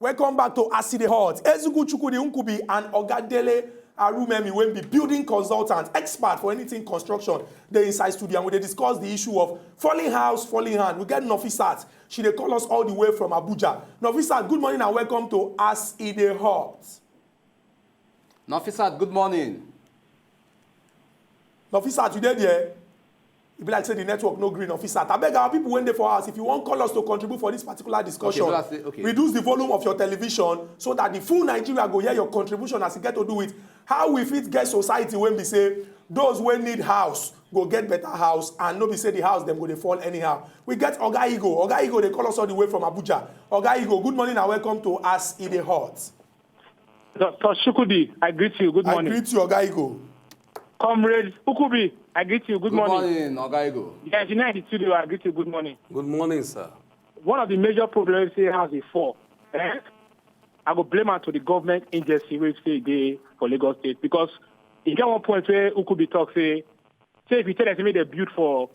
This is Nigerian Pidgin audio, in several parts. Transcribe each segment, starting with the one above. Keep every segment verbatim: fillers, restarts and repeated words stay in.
Welcome back to As E Dey Hot. Eziku Chukwudi Nkubi and Oga Dele Arumemi, wey be building consultant, expert for anything construction, dey inside studio, and we dey discuss the issue of falling house, falling hand. We get Nofisat. She dey call us all the way from Abuja. Nofisat, good morning and welcome to As E Dey Hot. Nofisat, good morning. Nofisat, you dey there? E be like say the network no gree, Nofisat. Abeg, our people wey dey for house, if you wan call us to contribute for this particular discussion, Okay, okay. Reduce the volume of your television so that the full Nigeria go hear your contribution as e get to do with how we fit get society wey be say those wey need house go get better house and no be say the house dem go dey fall anyhow. We get Oga Igo. Oga Igo dey call us all the way from Abuja. Oga Igo, good morning and welcome to As E Dey Hot. Doctor Chukwudi, I greet you. Good morning. I greet you, Oga Igo. Comrade Ukubi, I greet you. Good, Good morning. morning, Oga Igo. Yes, in the studio, I greet you. Good morning. Good morning, sir. One of the major problems here has been four. Eh? I go blame am to the government agency wey say dey for Lagos State, because e get one point where Ukubi talk say, say if you tell them say make they build for,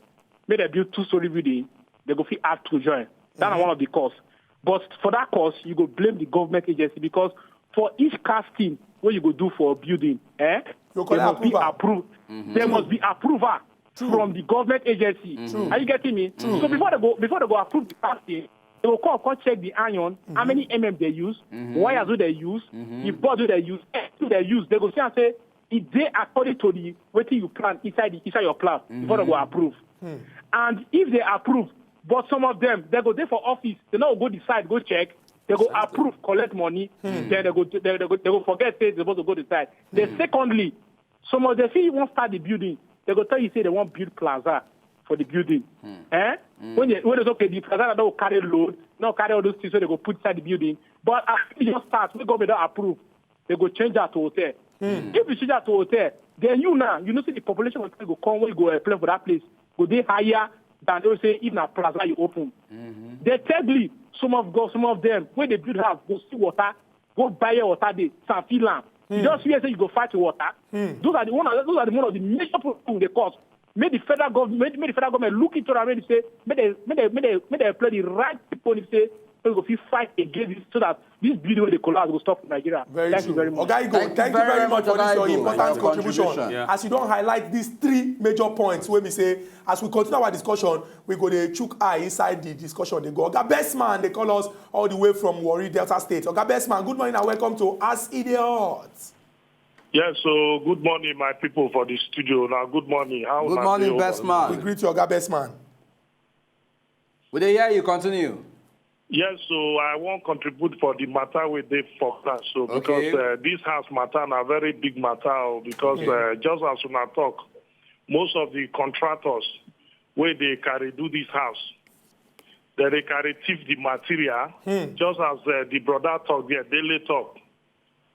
make they build two-story building, they go fit add two join. That's one of the cause. But for that cause, you go blame the government agency, because for each casting wey you go do for building, eh, You there collect must be approval. approve. There must be approval from the government agency. Are you getting me? So before they go, before they go approve the casting, they go come, come check the iron, how many mm they use, wires wey they use, the board wey they use, everything they use. They go see and say e dey according to the wetin you plan inside the, inside your plan before they go approve. And if they approve, but some of them, they go dey for office, they no go decide, go check, they go approve, collect money, then they go, they, they go, they go forget say they supposed to go decide. Then secondly, some of them, if you wan start the building, they go tell you say they wan build plaza for the building. Eh? When they, when it's okay, the plaza no carry load, no carry all those things, so they go put inside the building. But as you just start, we government don approve, they go change that to hotel. If you change that to hotel, then you now, you know, see the population wey go come, wey go apply for that place, go dey higher than they say if na plaza you open. Then thirdly, some of go, some of them, when they build house, go see water, go buy your water, they sanfilan. You just hear say you go fight water. Those are the one. Of, those are the one of the major problems they cause. Make the federal government, make, make the federal government look into it and say, make they, make they, make they, make they play the right people and say, we go fit fight against it so that this building wey dey collapse go stop for Nigeria. Very Thank true. You very much. Oga Igo, Thank you thank you very very much, much for this Oga your Igo, important for your contribution. contribution. Yeah. As you don highlight these three major points wey be say, as we continue our discussion, we go dey chook eye inside the discussion dey go. Oga Bestman dey call us all the way from Warri, Delta State. Oga Bestman, good morning and welcome to As E Dey Hot. Yes, so good morning, my people for the studio. Now, good morning. How Good una morning, dey? Best We Man. Greet you, Oga Bestman. We dey hear you. Continue. Yes, so I wan contribute for the matter wey dey for class. So because Okay. Uh, this house matter na very big matter, oh, because uh, just as una talk, most of the contractors wey dey carry do this house, they dey carry thief the material. Just as uh, the brother talk there, Dele talk.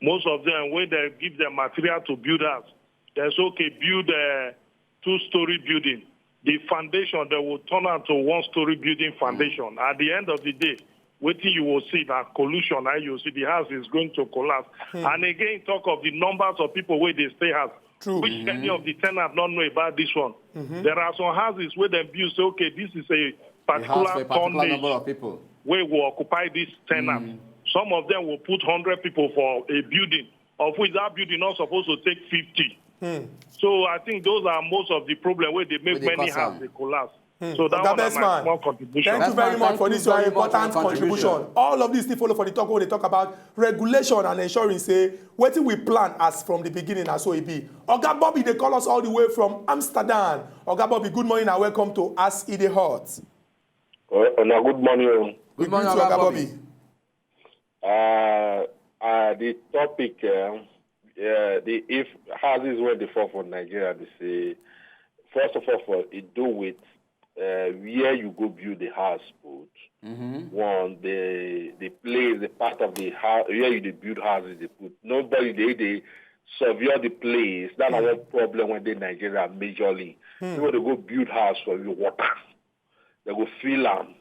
Most of them, when they give them material to build house, they say, okay, build a two-story building. The foundation, they will turn out to one-story building foundation. At the end of the day, wetin you will see na collusion. Now you see the house is going to collapse. And again, talk of the numbers of people where they stay house. True. Which any of the tenants don't know about this one. There are some houses where they build say, okay, this is a A house particular for a particular tonnage number of people. Wey will occupy this tenant. Some of them will put hundred people for a building, of which that building not supposed to take fifty. So I think those are most of the problem where they make Wey dey many cause am. Houses dey collapse. So that Oga one is my Bestman, small contribution. Thank you Bestman, very much thank for you this your very much for important your contribution. contribution. All of these people for the talk wey they talk about regulation and ensuring say wetin we plan as from the beginning as so e be. Oga Bobby dey call us all the way from Amsterdam. Oga Bobby, good morning and welcome to As E Dey Hot. Uh, una good morning. Good We morning, greet you, Oga Oga Bobby. Bobby. Uh, uh, the topic, uh, uh, the if houses where they fall for Nigeria, they say first of all, for it do with uh, where you go build the house put. One, the the place, the part of the house where you dey build houses they put. Nobody they they survey the place. That's one problem when they Nigeria majorly. People they go build house for you water. They go feel am.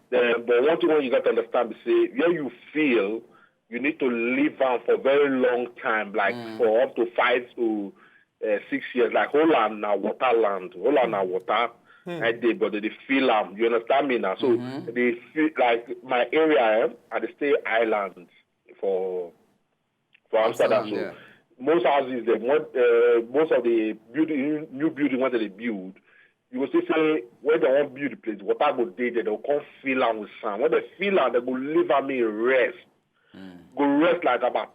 Then, but one thing wey you got to understand is say where you feel, you need to leave am for a very long time, like for up to five to uh, six years. Like Holland na water land, Holland na water. I dey, but they dey feel am. You understand me now? So they feel like my area, eh, I dey stay island for for Amsterdam. So most houses, they want uh, most of the building, new building when they build, you go see say when they want build the place, water go dey there. They go come fill am with sand. When they fill am, they go leave am in rest. Go rest like about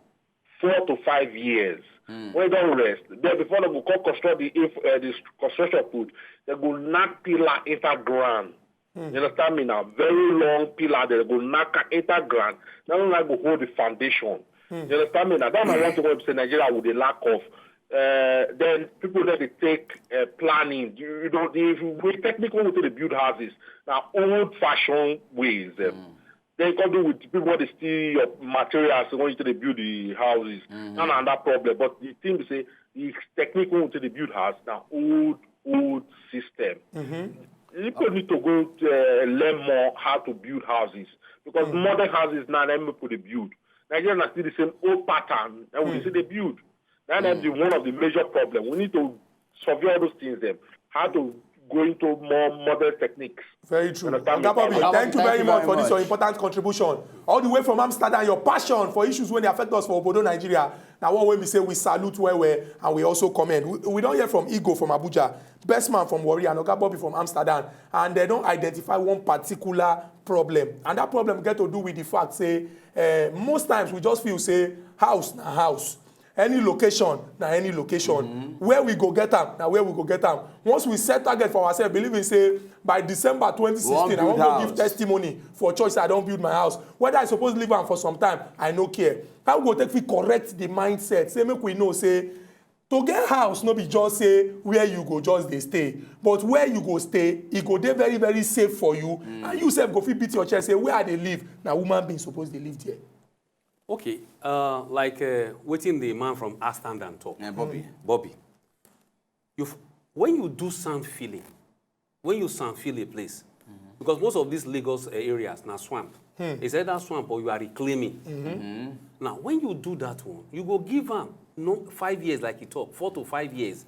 four to five years. When they don't rest, then before they go come construct the inf- uh, the construction put, they go knock pillar enter ground. You understand me now? Very long pillar, they go knock am enter ground. That one go hold the foundation. You understand me now? That's my one thing wey be say Nigeria would dey lack of. Uh, then people that they take uh, planning. You, you know, the way technical way to dey build houses now old fashioned ways. Um, Then come do with people wey dey steal your materials when you take dey build the houses. That's another problem. But the thing be say the technique wey we take dey build house na old old system. People need to go uh, learn more how to build houses because modern houses now na people dey build. Nigeria na still the same old pattern and we still dey build. That is the one of the major problem. We need to survey all those things. Them how to go into more modern techniques. Very true. Understand me? Oga Bobby, Oga thank Bobby, you very thank you much very for much this for your your important important contribution. All the way from Amsterdam, your passion for issues when they affect us for Obodo, Nigeria. Now, one way we say we salute well, well, and we also commend. We, we don't hear from Igo from Abuja, best man from Warri, and Oga Bobby from Amsterdam. And they don't identify one particular problem. And that problem get to do with the fact, say, uh, most times we just feel, say, house na house. Any location na any location. Where we go get am na where we go get am. Once we set target for ourselves, believe me say by December twenty sixteen, I wan go give testimony for church say I don build my house. Whether I suppose leave am for some time, I no care. How we go take fit correct the mindset? Say make we know say to get house no be just say where you go just dey stay, but where you go stay, e go dey very very safe for you, and you sef go fit beat your chest say where I dey live na human being suppose dey live there. Okay, uh, like uh, wetin the man from Amsterdam talk. Eh, Bobby. Bobby, you f- when you do sand filling, when you sand fill a place, because most of these Lagos uh, areas na swamp. It's either swamp or you are reclaiming. Now, when you do that one, you go give am no five years like you talk, four to five years,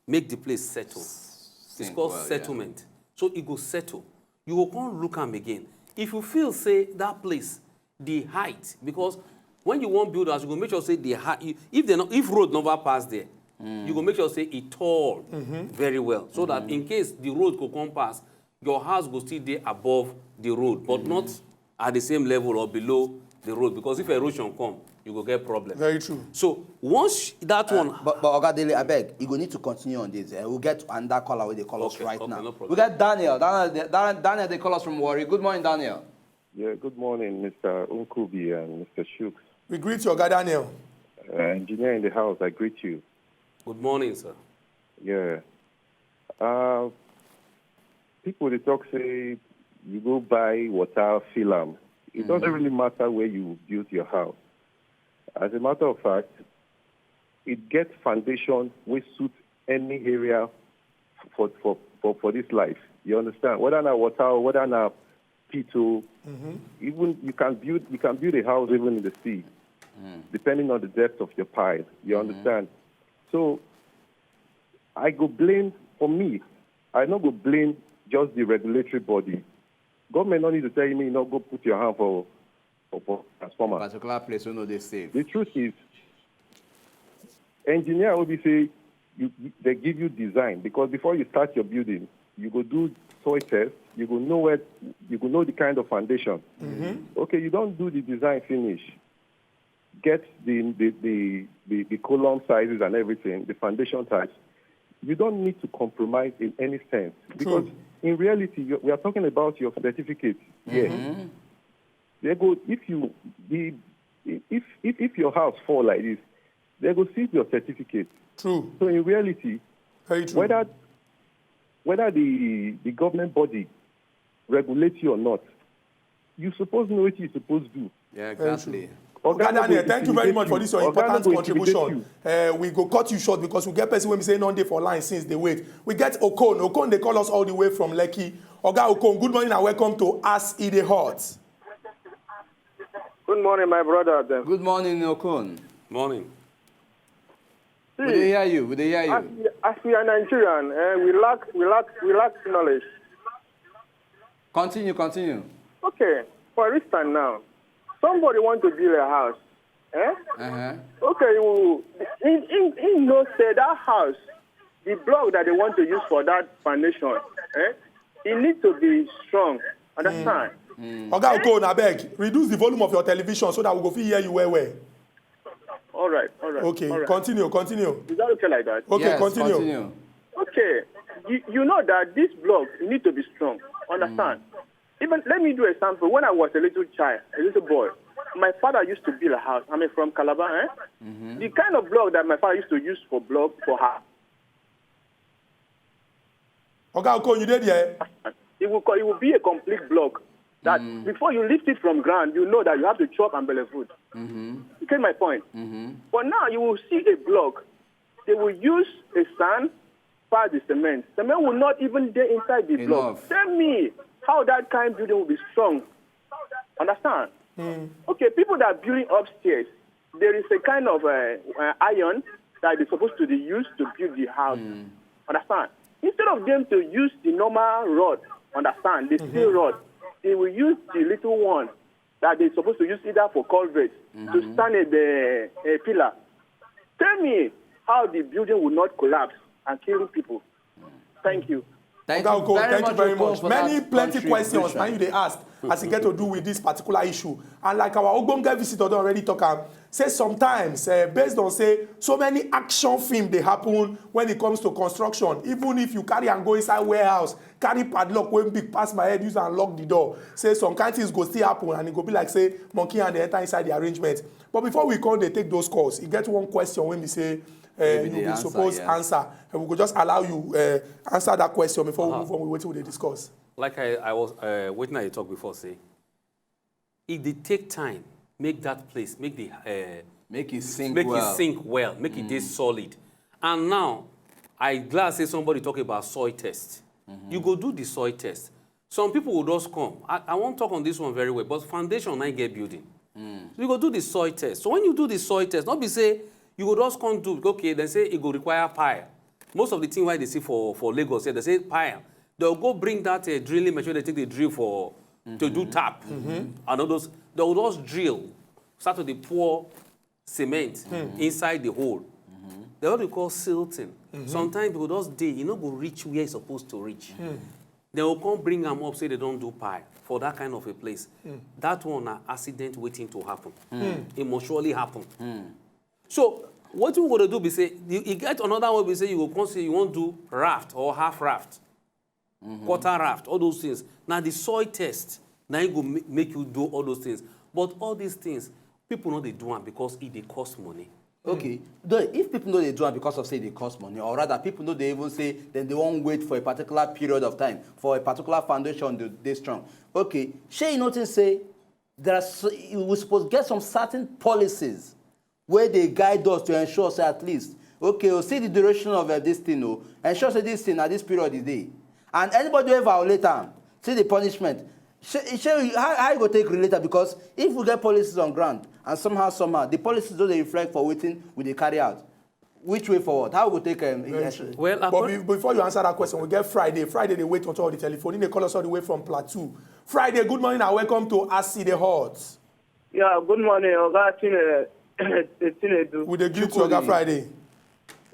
make the place settle. It's Sink called well, yeah. Settlement. So e go settle. You go come look am again. If you feel say that place the height, because when you wan build house, you go make sure say the height. If they no, if road never pass there, you go make sure say e tall very well, so that in case the road go come pass, your house go still dey above the road, but not at the same level or below the road, because if erosion come, you go get problem. Very true. So once that one, But, but Oga Dele, I beg, you go need to continue on this. Eh? We'll get another caller where they call us Okay, right okay, now. No problem. We got Daniel. Daniel, Dan- Daniel, they call us from Warri. Good morning, Daniel. Yeah, good morning, Mister Unkubi and Mister Shooks. We greet you, Oga Daniel. Uh, engineer in the house, I greet you. Good morning, sir. Yeah. Uh, people they talk say you go buy water, fill am. It doesn't really matter where you build your house. As a matter of fact, it gets foundation wey suit any area for for for, for this life. You understand? Whether na water or whether na pit o, even you can build you can build a house even in the sea, depending on the depth of your pile. You understand? So I go blame for me. I no go blame just the regulatory body. Government no need to tell me no go put your hand for for, for transformer. Particular place we know they save. The truth is, engineer will be say you, you- they give you design because before you start your building, you go do soil test, you go know where you go know the kind of foundation. Okay, you don't do the design finish, get the the, the, the, the column sizes and everything, the foundation types. You don't need to compromise in any sense because in reality, you, we are talking about your certificate. Yes. They go if you the if if if your house fall like this, they go seize your certificate. True. So in reality, Very true. whether whether the the government body regulate you or not, you suppose know what you suppose do. Yeah, Very exactly. Oga Daniel, thank you very much for this your Oga no important go contribution. intimidate Uh, we go cut you short because we get person wey be say no dey for line since they wait. We get Okon. Okon they call us all the way from Lekki. Oga Okon, good morning and welcome to As E Dey Hot. Good morning, my brother. Then. Good morning, Okon. Morning. We dey hear you. We dey hear As you. we, as we are Nigerian, eh, we lack we lack we lack knowledge. Continue, continue. Okay, for instance now, somebody want to build a house, eh? Uh-huh. Okay, you, he, he, he know say that house, the block that they want to use for that foundation, eh? It need to be strong. Understand? Oga Okon, abeg, reduce the volume of your television so that we go fit hear you well well. All right, all right. Okay, all right. Continue, continue. Is that okay like that? Okay, Yes, continue. continue. Okay, you, you know that this block need to be strong. Understand? Even let me do a sample. When I was a little child, a little boy, my father used to build a house. I mean, from Calabar, eh? The kind of block that my father used to use for block for house. Oga Okon, you dey there? It will co- it will be a complete block. That before you lift it from ground, you know that you have to chop and belly food. You get my point? But now you will see a block. They will use a sand, pass the cement. Cement will not even dey inside the block. Enough. Tell me how that kind building will be strong. Understand? Okay, people that are building upstairs, there is a kind of uh, uh, iron that is supposed to be used to build the house. Understand? Instead of them to use the normal rod, understand, the steel rod, they will use the little one that they're supposed to use either for culvert to stand a, a, a pillar. Tell me how the building will not collapse and kill people. Thank you. Thank Oga you Okon, very thank much, you very Okon, much. for Many that plenty questions contribution. Now you dey ask as e get to do with this particular issue. And like our ogbonge visitor don already talk am, say sometimes uh, based on say so many action film dey happen when it comes to construction. Even if you carry am go inside warehouse, carry padlock wey big pass my head, use am lock the door. Say some kind things go still happen and e go be like say monkey hand dey enter inside the arrangement. But before we come dey take those calls, e get one question wey be say uh, Maybe you they be answer, suppose yes. answer. And we go just allow you uh, answer that question before we Uh-huh. move on with wetin we dey discuss. Like I, I was uh, waiting at the talk before say, it dey take time make that place make the uh, Make it sink make well. it sink well, make it dey solid. And now, I glad say somebody talk about soil test. You go do the soil test. Some people will just come. I, I won't talk on this one very well, but foundation na get building. So you go do the soil test. So when you do the soil test, not be say you go just come do okay. Then say it go require pile. Most of the thing why they see for for Lagos, say they say pile. They'll go bring that uh, drilling machine they take the drill for to do tap and all those. They will just drill, start to dey pour cement inside the hole. They what we call silting. Sometimes people just dey, you know, go reach where it's supposed to reach. They will come bring am up, say they don't do pie for that kind of a place. That one na accident waiting to happen. It must surely happen. So what we gonna do be say you, you get another one. We say you go come say you want do raft or half raft, quarter raft, all those things. Now the soil test now you go ma- make you do all those things. But all these things, people know they do am because it dey cost money. Okay, though if people no dey do am because of say e dey cost money, or rather people no dey even say dem dey wan wait for a particular period of time for a particular foundation to dey strong. Okay, shey you notice say there are so, we suppose get some certain policies wey dey guide us to ensure say at least okay o see the duration of uh, this thing o ensure say this thing na this period e dey, and anybody wey violate am see the punishment. Shey shey how how you go take relate am, because if we get policies on ground and somehow somehow the policies no dey reflect for wetin we dey carry out, which way forward, how we go take um, ensure- Well, But be, before you answer that question, we get Friday. Friday they wait until the telephone. They call us all the way from Plateau. Friday, good morning and welcome to Asi the Hot. Yeah, good morning, Oga Chine- Chinedu. We dey greet you, Oga Friday.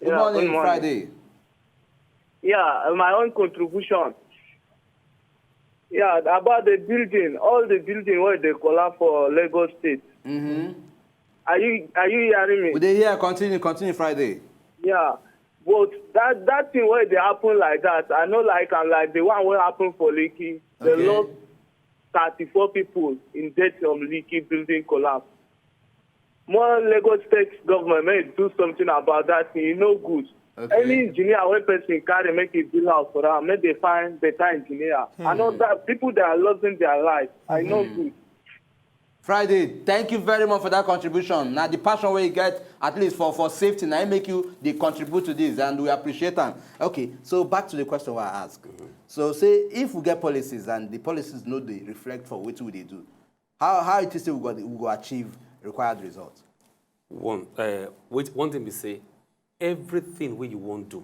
Good Yeah, morning, good morning. Friday. Yeah, my own contribution. Yeah, about the building, all the building where they collapse for Lagos State. Mm-hmm. Are you are you hearing me? We dey here. Continue, continue Friday. Yeah, but that that thing where they happen like that, I know like and like the one where happen for Lekki, they Okay. lost thirty-four people in death from Lekki building collapse. More Lagos State government may do something about that thing. E no good. Okay. Any engineer wey person carry make e build house for am, make they find better engineer. I know that people that are losing their life, I know good. Friday, thank you very much for that contribution. Now the passion wey you get, at least for for safety, now make you dey contribute to this, and we appreciate am. Okay, so back to the question wey I ask. So say if we get policies and the policies no dey reflect for wetin we dey do, how how you think say we go we go achieve required results? One, uh, wait, one thing we say, Everything wey you wan do,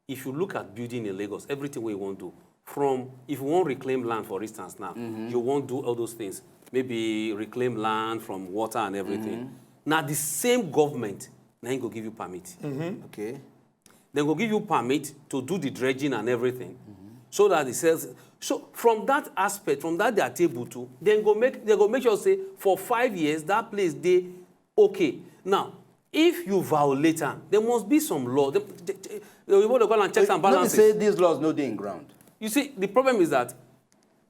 if you look at building in Lagos, everything wey you wan do, from if you wan reclaim land, for instance, now, you wan do all those things, maybe reclaim land from water and everything, na the same government na im go give you permit. Okay. Dem go give you permit to do the dredging and everything, so that the sales. So from that aspect, from that their table too, dem go make, dem go make sure say for five years that place dey okay. Now, if you violate am, there must be some law. The, the, the, the, what they call am, checks and Let me balances. Say these laws no dey in ground. You see, the problem is that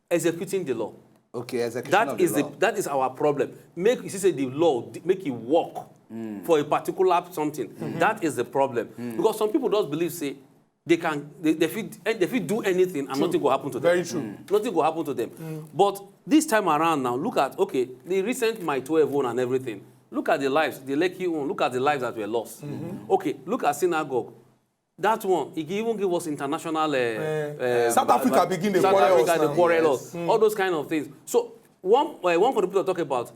executing the law. Okay, execution That of is the the, law. That is our problem. Make, you see, say the law d- make it work for a particular something. That is the problem, because some people just believe say they can, they, they fit, eh, they fit do anything and nothing go happen to them. Very true. Nothing go happen to them. But this time around now, look at, okay, the recent Mile twelve one and everything. Look at the lives, the Lekki one. Look at the lives that were lost. Okay, look at synagogue. That one, e even give us international. Uh, Eh, South Africa begin dey South quarrel Africa us dey now. quarrel Yes. us. All those kind of things. So one, uh, one contributor talk about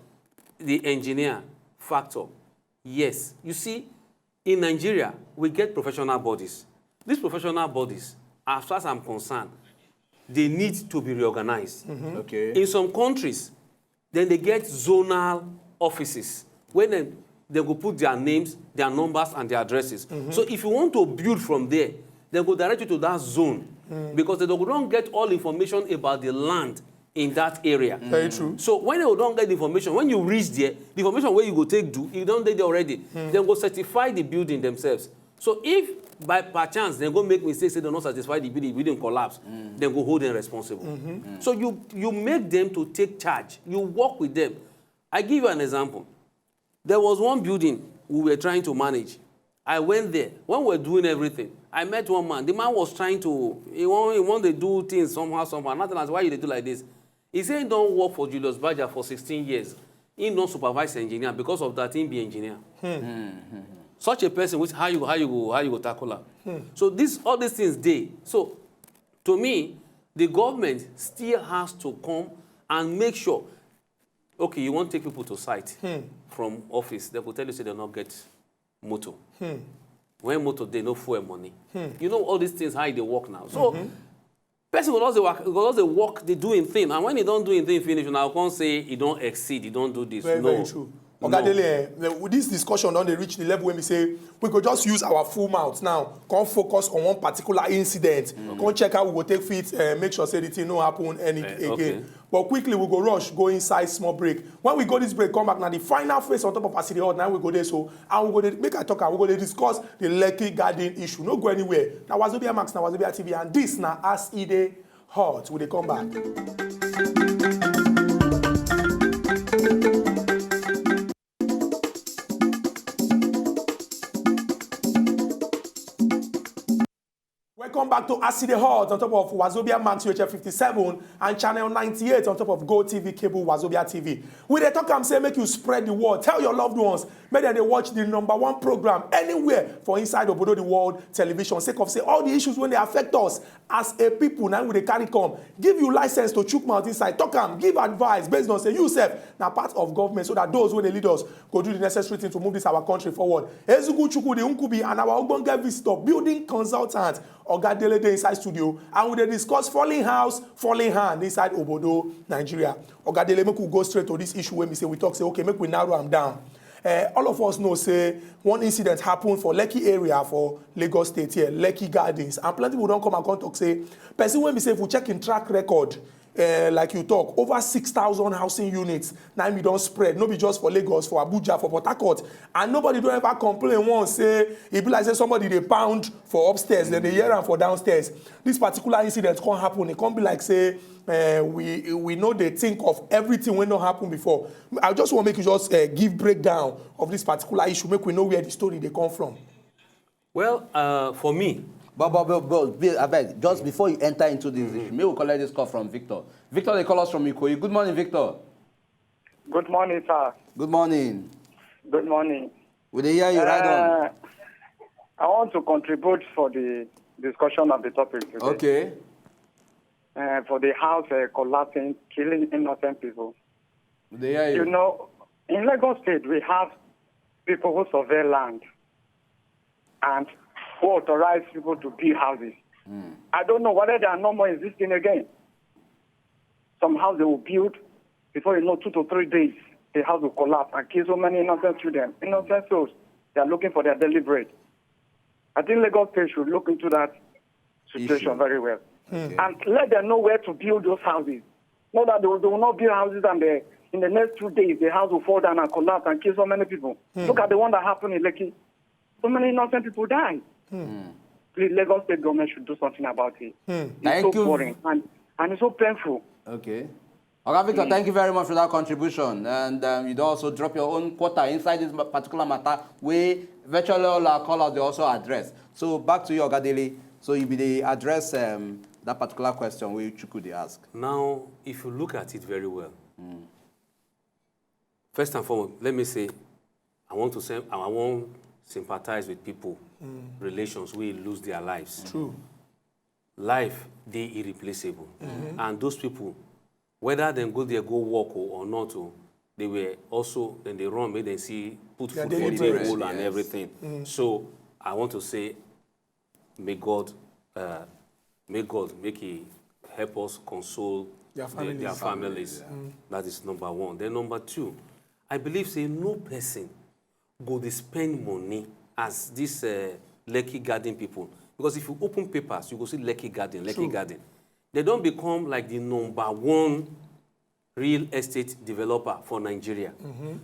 the engineer factor. Yes, you see, in Nigeria we get professional bodies. These professional bodies, as far as I'm concerned, they need to be reorganized. Okay. In some countries, then they get zonal offices where dem, they go put their names, their numbers, and their addresses. So if you want to build from there, they go direct you to that zone, because they go don get all information about the land in that area. Very true. So when they don get the information, when you reach there, the information where you go take do, you don dey there already. Dem go certify the building themselves. So if by perchance dem go make mistake, say dem no satisfy the building, building collapse, dem go hold them responsible. So you, you make them to take charge. You work with them. I give you an example. There was one building we were trying to manage. I went there. When we were doing everything, I met one man. The man was trying to, he wan, he wan dey do things somehow, somehow. Nothing as, "Why you dey do like this?" He say he don work for Julius Berger for sixteen years. He don supervise engineer. Because of that, he be engineer. Such a person, which, how you, how you go, how you go tackle am? So this, all these things dey. So to me, the government still has to come and make sure. Okay, you wan take people to site from office, dem go tell you say dem no get motor. When motor dey, no fuel money. You know all these things, how e dey work now. So person go just dey work, go just dey work, dey do him thing, and when he don do him thing finish, una go come say he don exceed, he don do this. Very, No. Very true. Oga Dele, eh, with this discussion don dey reach the level wey be say we go just use our full mouth now, come focus on one particular incident, come check how we go take fit, uh, make sure say the thing no happen any Eh, again. Okay. But quickly, we go rush go inside small break. When we go this break, come back, na the final phase on top of As E Dey Hot, na we go dey so, and we go dey, make I talk am, we go dey discuss the Lekki Garden issue. No go anywhere. Na Wazobia Max, na Wazobia T V, and this na As E Dey Hot. We dey come back. Welcome back to As E Dey Hot on top of Wazobia Max U H F fifty-seven and channel ninety-eight on top of Go T V cable Wazobia T V. We dey talk am say make you spread the word, tell your loved ones, make dem dey watch the number one program anywhere for inside obodo the world television, sake of say all the issues wey dey affect us as a people, na we dey carry come. Give you license to chook mouth inside, talk am, give advice based on say you sef na part of government, so that those wey dey lead us go do the necessary thing to move this our country forward. Ezugu Chukwu, the Nkubi, and our ogbonge visitor, building consultant, Oga Dele, dey inside studio, and we dey discuss falling house, falling hand inside obodo Nigeria. Oga Dele, make we go straight to this issue wey be say we talk say, okay, make we narrow am down. Eh, all of us know say one incident happen for Lekki area for Lagos State here, Lekki Gardens, and plenty people don come and come talk say person wey be say, if we check him track record, eh, like you talk, over six thousand housing units na him don spread, no be just for Lagos, for Abuja, for Port Harcourt, and nobody don ever complain once say e be like say somebody dey pound for upstairs, then they hear am for downstairs. This particular incident come happen, e come be like say, eh, we, we no dey think of everything wey no happen before. I just wan make you just, eh, give breakdown of this particular issue, make we know where the story dey come from. Well, uh, for me, But, but, but, but, be- abeg, just before you enter into this issue, may we collect this call from Victor. Victor, they call us from Ikoyi. Good morning, Victor. Good morning, sir. Good morning. Good morning. We dey hear you. Right on. Uh, I want to contribute for the discussion of the topic today. Okay. Uh, for the house uh, collapsing, killing innocent people. We dey hear You you. know, in Lagos State, we have people who survey land. and who authorize people to build houses. I don't know whether they are no more existing again. Some house they will build, before you know, two to three days, the house will collapse and kill so many innocent children, innocent souls. They are looking for their daily bread. I think Lagos State should look into that situation Issue. very well. Okay. And let them know where to build those houses. Not that they will, they will not build houses and they, in the next two days, the house will fall down and collapse and kill so many people. Look at the one that happened in Lekki. So many innocent people died. Please, Lagos State government should do something about it. It's Thank so you. boring and, and it's so painful. Okay. Oga Victor, thank you very much for that contribution. And um, you don also drop your own quota inside this ma- particular matter where virtually all our callers they also address. So back to you, Oga Dele. So you be the address um, that particular question where Chuku dey ask. Now, if you look at it very well, first and foremost, let me say, I want to say, I want sympathize with people, relations who lose their lives. True. Life dey irreplaceable, and those people, whether dem go there go work o or not o, they were also, then they run make dem see put Their food for daily table bread. And Yes. Everything. So I want to say, may God, uh, may God make He help us console Their the- their families. families. That is number one. Then number two, I believe say no person go dey spend money as this uh, Lekki Garden people, because if you open papers, you go see Lekki Garden, Lekki True. Garden. They don become like the number one real estate developer for Nigeria.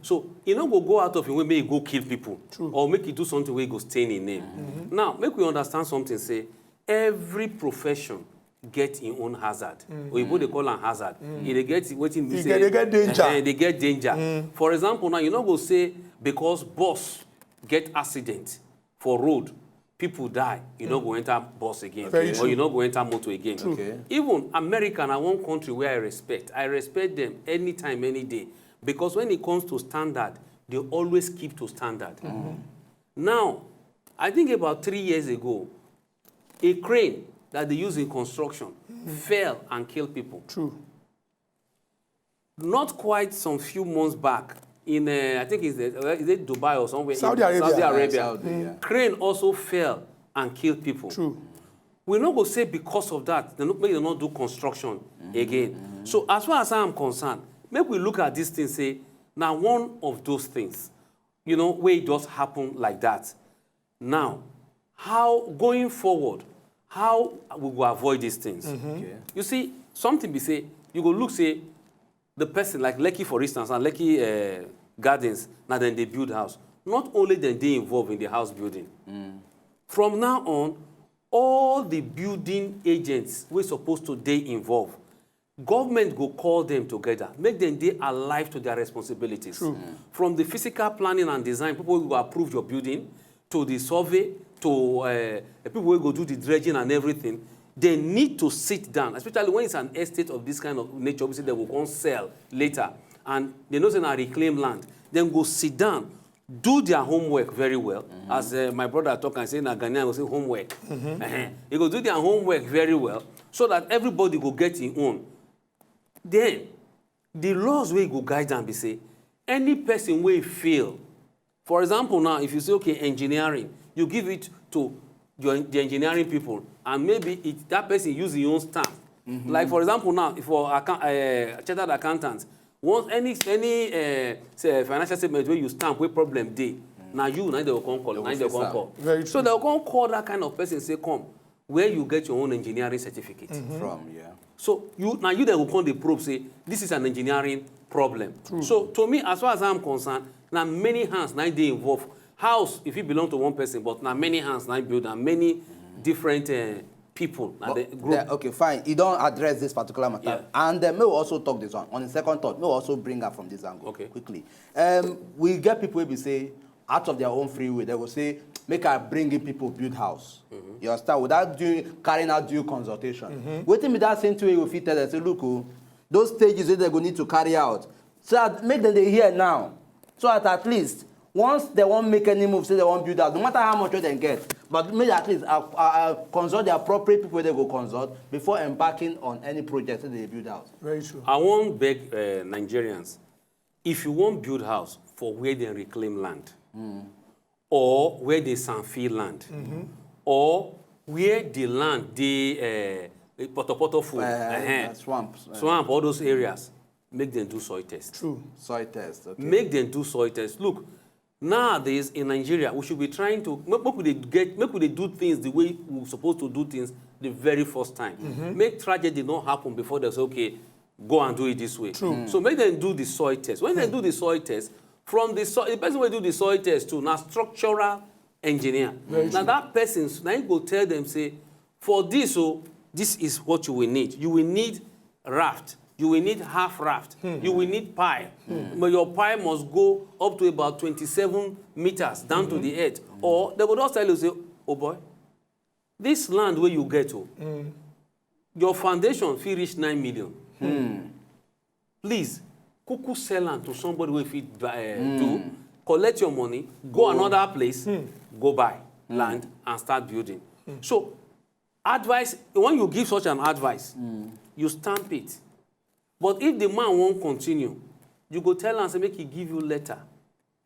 So e no go go out of im way make e go kill people True. Or make e do something wey go stain im name. Now, make we understand something, say every profession get im own hazard. Oyibo dey call am hazard. E dey get wetin we E say get- dey get danger. Eh, dey get danger. For example, now you no go say because bus get accident for road, people die, you no go enter bus again, Very or true. You no go enter motor again. Okay. Even America na one country where I respect. I respect them anytime, any day. Because when it comes to standard, they always keep to standard. Now, I think about three years ago, a crane that they use in construction fell and killed people. True. Not quite some few months back, in uh, I think it's the, uh, is it Dubai or somewhere? Saudi in Arabia. Saudi Arabia. Saudi, yeah. Crane also fell and killed people. True. We no go say because of that, they no, make they not do construction again. So as far as I'm concerned, make we look at this thing, say, now one of those things, you know, where it does happen like that. Now, how going forward, how we go avoid these things? Okay. You see, something be say, you go look say, the person like Lekki, for instance, and Lekki uh, Gardens, now then they build house. Not only then they involved in the house building. From now on, all the building agents were supposed to they involved. Government go call them together, make them they alive to their responsibilities. From the physical planning and design, people who go approve your building, to the survey, to uh, the people who go do the dredging and everything. They need to sit down, especially when it's an estate of this kind of nature. We say they will come sell later, and they know say na reclaim land. Then go sit down, do their homework very well. As uh, my brother talk and say, na Ghanaian go say homework. Uh-huh. They go do their homework very well so that everybody go get his own. Then the laws wey go guide am be say any person wey fail, for example now, if you say, okay, engineering, you give it to your, the engineering people, and maybe it, that person use his own stamp. Like for example now, for account, uh, chartered accountant, once any any uh, say financial statement wey you stamp wey problem dey, na you na they go come call, na they go come call. Very So true. They go come call that kind of person, say, come, where you get your own engineering certificate. From, yeah. So you now you then will come the probe say this is an engineering problem. So to me, as far as I'm concerned, now many hands now they involve. House, if it belong to one person, but now many hands now build and many different uh, people now they But group. the- okay, fine. You don't address this particular matter. Yeah. And uh, may we also talk this one. On the second thought, may we also bring up from this angle Okay. quickly. Um, we get people will be say, out of their own free will, they will say, make I bring in people build house. You understand? Without doing carrying out due consultation. Waiting with that same two, you fit tell them, say, look, oh, those stages that they go need to carry out. So that make them they hear now. So that at least once they won't make any move, say they won't build house, no matter how much they get, but make at least uh, uh, uh, consult the appropriate people they go consult before embarking on any project that they build house. Very true. I won't beg uh, Nigerians, if you won't build house for where they reclaim land, or where dey sanfi land, or where the land dey uh, potopoto full, Uh, uh-huh. Swamps. Uh, Swamp, all those areas, make them do soil test. True. Soil test. Okay. Make them do soil test. Look, nowadays in Nigeria, we should be trying to make, make we dey get make we dey do things the way we supposed to do things the very first time. Make tragedy not happen before they say, okay, go and do it this way. True. So make them do the soil test. When they do the soil test, from the soil, the person will do the soil test too. Now structural engineer. Now that person, now he go tell them say, for this, oh, this is what you will need. You will need raft. You will need half raft. You will need pile. But your pile must go up to about twenty-seven meters down to the earth. Or they will just tell you say, oh boy, this land where you get to, your foundation fee reach nine million. Please, kuku sell am to somebody wey fit buy, uh, do, collect your money, go another place, go buy land and start building. So advice, when you give such an advice, you stamp it. But if the man won't continue, you go tell am say make he give you letter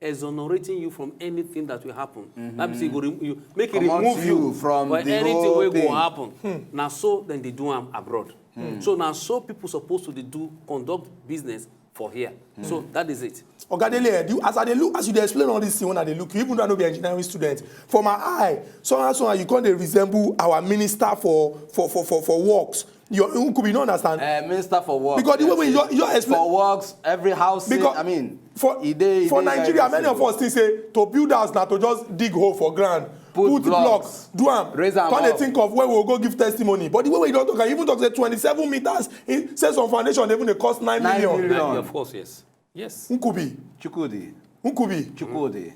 exonerating you from anything that will happen. That means he go rem- you, make he Comot remove you you from for the anything whole wey thing. Go happen. Na so then they do am abroad. So na so people supposed to dey do conduct business for here. So that is it. Oga Dele, eh, do you, as I dey look, as you dey explain all this thing, when I dey look you, even though I no be engineering student, for my eye, somehow, somehow you come dey resemble our minister for for for for, for works. Your Nkubi, you no understand? Uh, Minister for Works. Because the way wey you you explain for works, every house. Because I mean, for e dey- e for dey Nigeria, like many this. Of us think say to build house na to just dig hole for ground, Put put blocks, blocks, do am, raise am come dey up. Think of where we go give testimony. But the way wey you don talk, I even talk say twenty-seven meters, he say some foundation dey even dey cost nine Nine million. million. Of course, yes. Yes. Nkubi, Chukwudi. Nkubi. Chukwudi.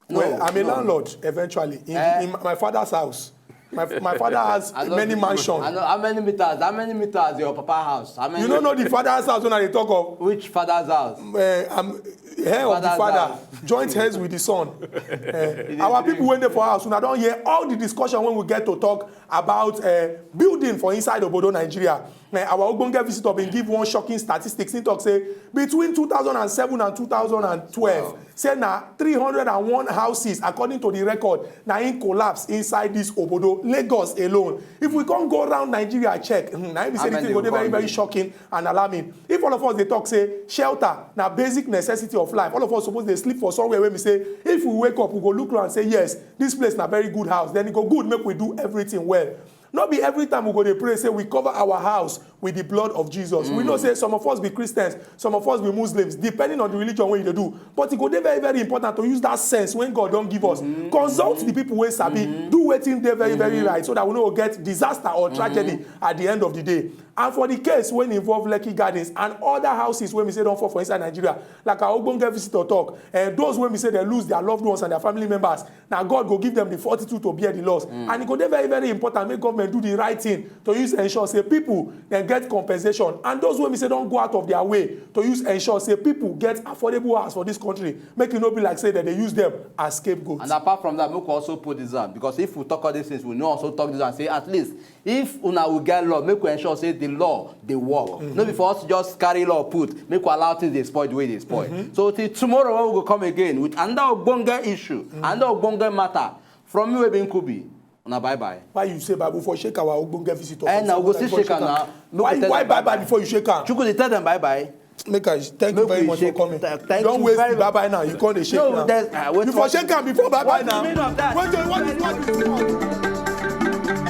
Well, No, I'm a no. Landlord eventually in, Eh? in my father's house. My, my father has I don't- many mansions. I know, how many meters? How many meters your papa house? How many? You no know the father's house when I dey talk of. Which father's house? Uh, I'm heir of the Father's father, house. Joint heirs with the son. Uh, our people wey dey for house, una don hear all the discussion when we get to talk about uh, building for inside obodo Nigeria. Uh, our ogbonge visitor bin give one shocking statistics. He talk say between two thousand and seven and two thousand and twelve, say na three hundred and one houses, according to the record, na im collapse inside this obodo, Lagos alone. If we come go around Nigeria check, hmm, na im be say How the many thing go we dey very come very dey? Shocking and alarming. If all of us dey talk say shelter na basic necessity of life, all of us suppose dey sleep for somewhere wey be say if we wake up, we go look around and say, yes, this place na very good house, then e go good make we do everything well. No be every time we go dey pray say we cover our house with the blood of Jesus. We know say some of us be Christians, some of us be Muslims, depending on the religion wey you dey do. But e go dey very very important to use that sense wey God don give us. Consult the people wey sabi, do wetin dey very very right, so that we no go get disaster or tragedy at the end of the day. And for the case wey involve Lekki Gardens and other houses wey be say don fall for inside Nigeria, like our ogbonge visitor talk, eh, those wey be say dem lose their loved ones and their family members, na God go give them the fortitude to bear the loss. And e go dey very very important make government do the right thing to use ensure say people dem get compensation, and those wey be say don go out of their way to use ensure say people get affordable house for this country, make e no be like say dem dey use them as scapegoat. And apart from that, make we also put this down, because if we talk all these things, we no also talk this and say at least if una will get law, make we ensure say the law dey work. No be for us to just carry law put, make we allow things dey spoil the way they spoil. So till tomorrow when we go come again with another ogbonge issue, another ogbonge matter, from me wey be Nkubi, una bye bye. Why you say Bible for shake our ogbonge visitor? Eh, na, we go still shake am na. Make we Why tell why them bye bye bye-bye. Before you shake am? Chukwudi, tell them bye bye. Make I thank you Make very we much shake- for coming. th- thank Don't you waste very the bye bye now. You come dey shake No, now. there's- uh, wait, You for what- shake am before bye bye What's the now. meaning of that? Wait, wait, what is what is what?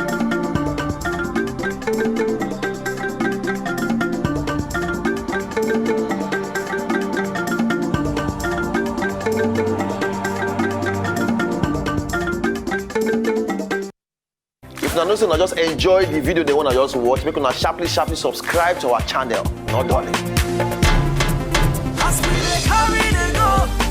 If una know say una just enjoy the video, then una just watch, make una sharply sharply subscribe to our channel. No darling. As we dey carry dey go,